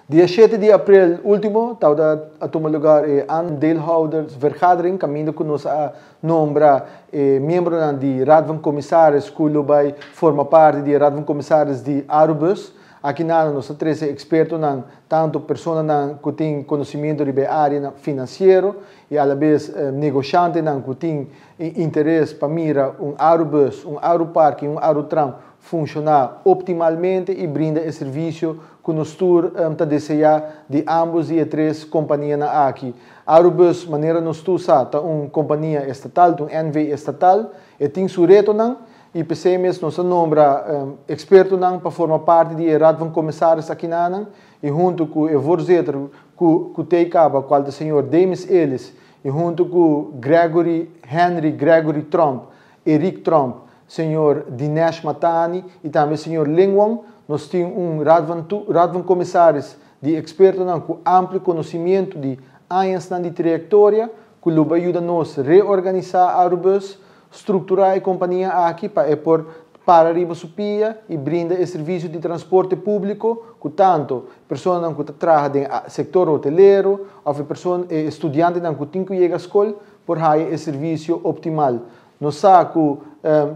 Dia 7 di april ultimo, tabata a tuma lugar e aandeelhoudersvergadering, caminda cu nos a nombra e miembronan di Raad van Commissaris cu lo bay forma parti di Raad van Commissaris di Arubus. Aki nan nos a trece expertonan, tanto personanan cu tin conocimento riba e area financiero y alabes negociantenan cu tin interes pa mira un Arubus, un Arupark y un Arutram funciona optimalmente y brinda e servicio cu nos tur ta desea di ambos di e tres companianan aki. Arubus, manera nos tur sa, ta un compania estatal, un NV estatal, e tin su retonan y p'esey mes nos a nombra expertonan pa forma parti di e Raad van Commissaris akinan y hunto cu e voorzitter cu t'ey caba, cual ta señor Demis Ellis, y hunto cu Gregory Henry Gregory Tromp, Eric Tromp, señor Dinesh Matani y tambe señor Lingwong, nos tin un Raad van Commissaris di expertonan cu amplio conocimento di añanan di trayectoria, cu lo bay yuda nos reorganisa Arubus, structura e compania aki pa e por para riba su pia y brinda e servicio di transporte publico cu tanto personanan cu ta traha den sector hotelero of persona studiantenan cu tin cu yega scol por haya e servicio optimal. Nos sa cu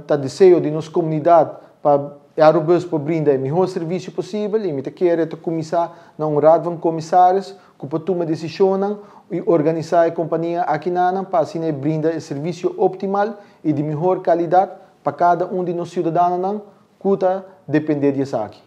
ta deseo di nos comunidad pa Arubus por brinda e miho servicio posibel y mi ta kere ta cuminsa na un Raad van Commissaris cu por tuma decision y organisa e compania aki nan pa asina brinda e servicio optimal y di miho calidad pa cada un di nos ciudadanonan cu ta depende di esaki.